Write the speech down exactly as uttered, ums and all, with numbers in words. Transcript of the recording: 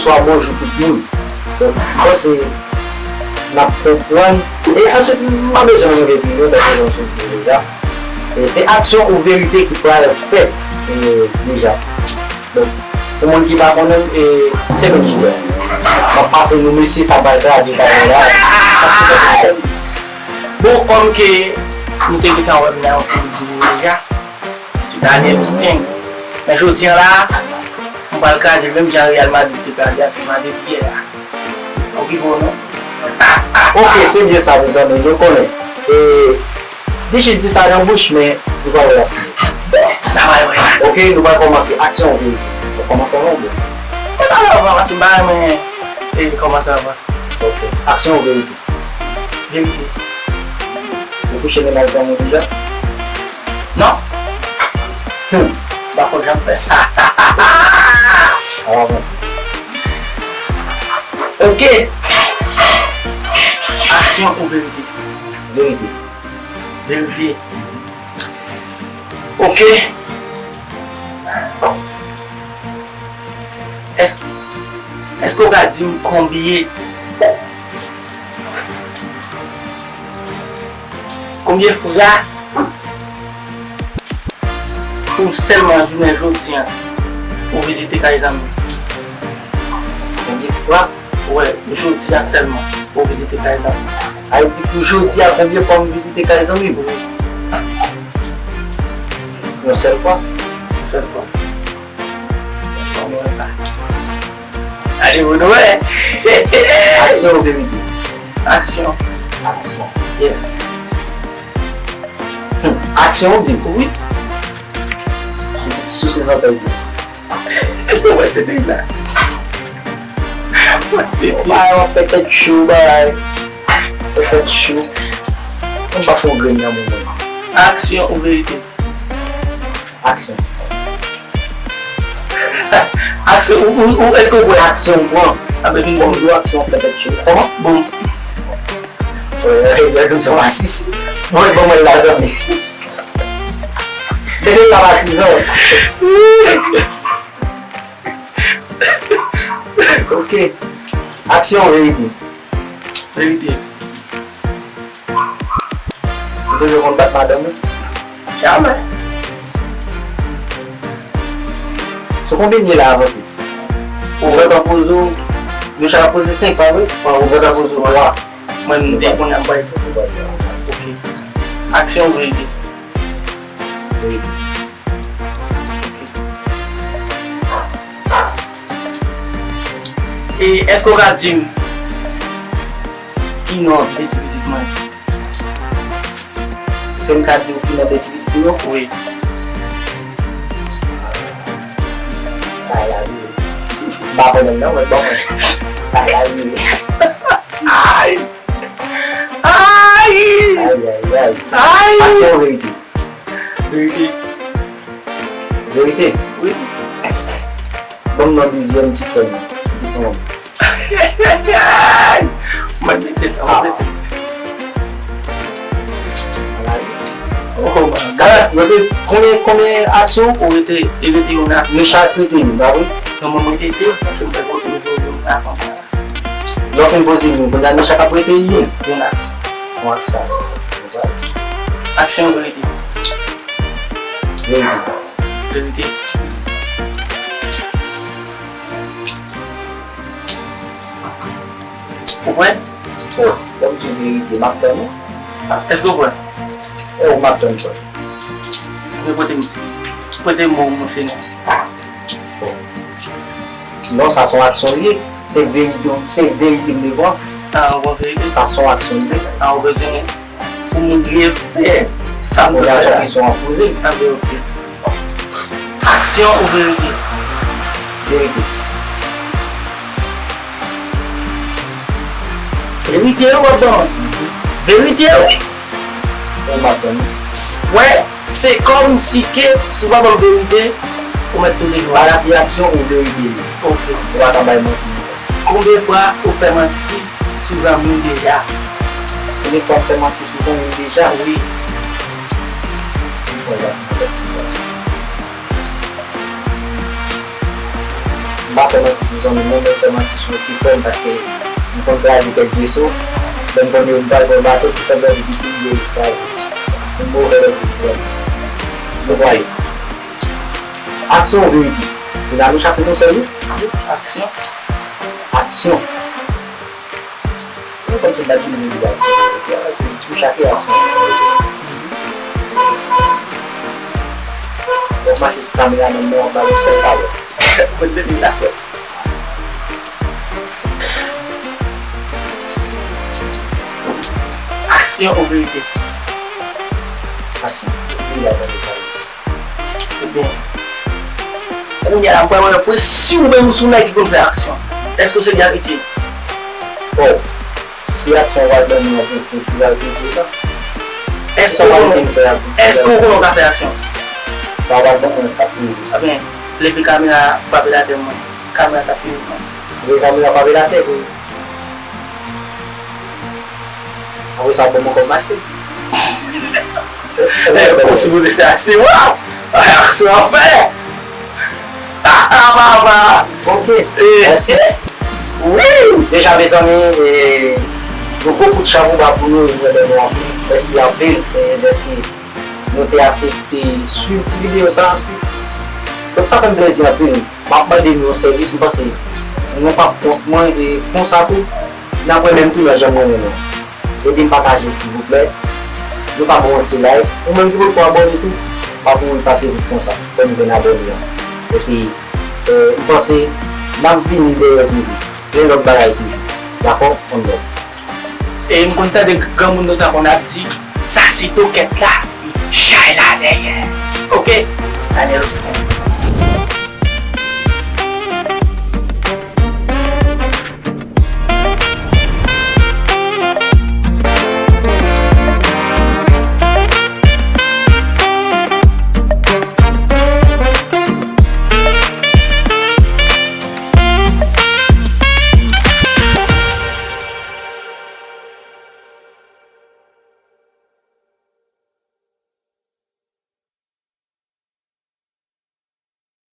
Bonswa, bonjou tout moun. Donk, m panse n ap konprann. E answit, m pa bezwen rive pi lwen, paske jan w sot di deja. E se aksyon ou verite ki pral fèt, e, deja. Donk, pou moun ki pa konnen m, e, se menm jidè. M ap pase nou, mesye, sa pral kraze bagay la. Bon, kòm ke nou te gentan wè m nan yon ti videyo deja, se Daniel Sting. Men jodi a la, m pral kraze l menm jan Real Madrid te kraze Atlético Madrid yè a. Ou pi bon, non? Ok, se byen sa, mezanmi, nou konnen. E, li jis di sa nan bouch, men li pa wè l ap di. N a pral wè sa. Ok, nou pral kòmanse. Aksyon, ok. Nou kòmanse anvan, oubyen? Mwen pale anvan, paske m pa renmen, e, kòmanse anvan. Ok. Aksyon, verite? Verite. Ou kouche menaj zanmi w deja? Non. Hmm. M pa konn janm fè sa. Avanse. Ok. Aksyon ou verite? Verite. Verite. Ok. Èske, èske w ka di m konbyen, konbyen fwa pou sèlman jounen jodi a ou vizite kay zanmi? Konbyen fwa? Wè, jodi a sèlman ou vizite kay zanmi. Sa vle di pou jodi a, konbyen fwa m vizite kay zanmi m? Yon sèl fwa. Yon sèl fwa. Bon, mwen pa. Gade, ou wè. Aksyon ou verite? Aksyon. Aksyon. Yes. Hmm, aksyon ou di? Wi. Sou se zòtèy ou. Mwen tete la. Mwen tete. Bagay w ap fè tèt cho, bagay. Fè tèt cho. Mwen pa fè yon grenn nan moun nan. Aksyon ou verite? Aksyon. Aksyon, ou, ou, ou, èske ou kwè? Aksyon, pran. A, ben, vin bon. Bon, yo aksyon fè tèt cho. Kòman? Bon. Wè, wè, gade kòm sa w asisi. Bon, bon, mwen la, zanmi. Tete la patizan. Ok. Aksyon, verite? Verite. Ou toujou konn bat madanm ou? Jamè. Sou konbyen n ye la avanse? Ou pran tan poze w, nou chak ap poze senk, pa vre? Ou pran tan poze w twa. Mwen, m te konn ap bay. Ok. Aksyon, verite? Verite. E èske w ka di m ki non de ti pitit mwen? Se m ka di w ki non de ti pitit ou yo? Wi. Bay la vini. M pa konnen non, mwen bon. Bay la vini. Ay! Ay! Ay, ay, ay. Ay! Aksyon, verite? Verite. Verite? Wi. Ban m nan dezyèm ti frè m nan. Ti frè m. Mwen mete l, mwen mete l. Oh my God. Gade, mwen te, konbyen, konbyen aksyon? Ou rete, e rete yon aksyon. Nou chak rete yon, pa vre? Non, mwen, mwen rete de, paske mwen fè kote yo, yo, yo, avan. Lè w fin poze nou, kounye a nou chak ap rete yon. Yon aksyon. Yon aksyon. Aksyon, verite? Verite. Verite. Ou prè? O, lè m di w verite, m ap tann ou. Èske ou prè? O, m ap tann ou. Mwen pote, pote mo, monchè, non. Non, sa se yon aksyon li ye. Se verite, se verite m devwa. A, ou pran verite? Sa se yon aksyon li ye. A, ou bezwen pou moun refè sa m te fè la. Kounye a se yon kesyon w ap poze. A, ben, ok. Aksyon ou verite? Verite. Verite wi w ap ban mwen. Verite wi. Ou m ap tann ou. Wè, se kòmsi ke si w pa ban m verite, ou mèt tou devwa. Bagay la se aksyon ou verite li. Ok. Ou pa ka bay manti konsa. Konbyen fwa ou fè manti sou zanmi w deja? Konbyen fwa m fè manti sou zanmi m deja? Wi. Bon, sa, sa, sa. M pa fè manti sou zanmi m non, men m fè manti sou yon ti frè m, paske m konn kraze kèk veso. Lè m konn yo m pral pran bato, ti frè m pèdi pitit, li kraze. M move lè ti frè m. Nou vwaye. Aksyon ou verite? Kounya nou chape nou sèl wi. Aksyon. Aksyon. Mwen konn sou bati moun li bati. Se pou chak reyaksyon. W ap mache sou kamera nan men w ap ba yo sèl pawòl. Mwen te vin la frè. Aksyon ou verite? Aksyon. Li la nan pawòl. Ebyen, kounye a la, m pral wè vre si ou menm ou se yon nèg ki konn fè aksyon. Èske w se byen abitye? Bon, si aksyon w al ban mwen, mwen pral peye sa. Èske ou konnen, èske ou konnen w ka fè aksyon? Sa w al ban mwen, mwen ka peye sa. Ebyen, leve kamera a, frape l atè mwen. Kamera ka filme mwen. Leve kamera, frape l atè pou Apre sa, w ban mwen kòb m achte. Nèg, ou sipoze fè aksyon an. Aksyon an fè. Papa. Ok. Mèsi. Wi. Deja, mezanmi, e, yon gwo kout chapo ba pou nou, nou renmen nou anpil. Mèsi anpil, e, dèske nou te aksepte swiv ti videyo sa a. Donk, sa fè m plezi anpil. M ap mande nou yon sèvis, m panse nou p ap kont mwen, e konsa tou, n ap renmen m tou jan m renmen nou. Ede m pataje l silvouplè. Nou pa ban yon ti like. Ou menm ki potko abòne tou, pa kouri pase vit konsa, fè nou vin abòne an. Epi, e, m panse n ap vini dèyè toujou. Plen lòt bagay toujou. Dakò? One love. E m konn tande granmoun nou ta konn ap di, sa se tokèt la, chay la dèyè. Ok? Daniel Austin.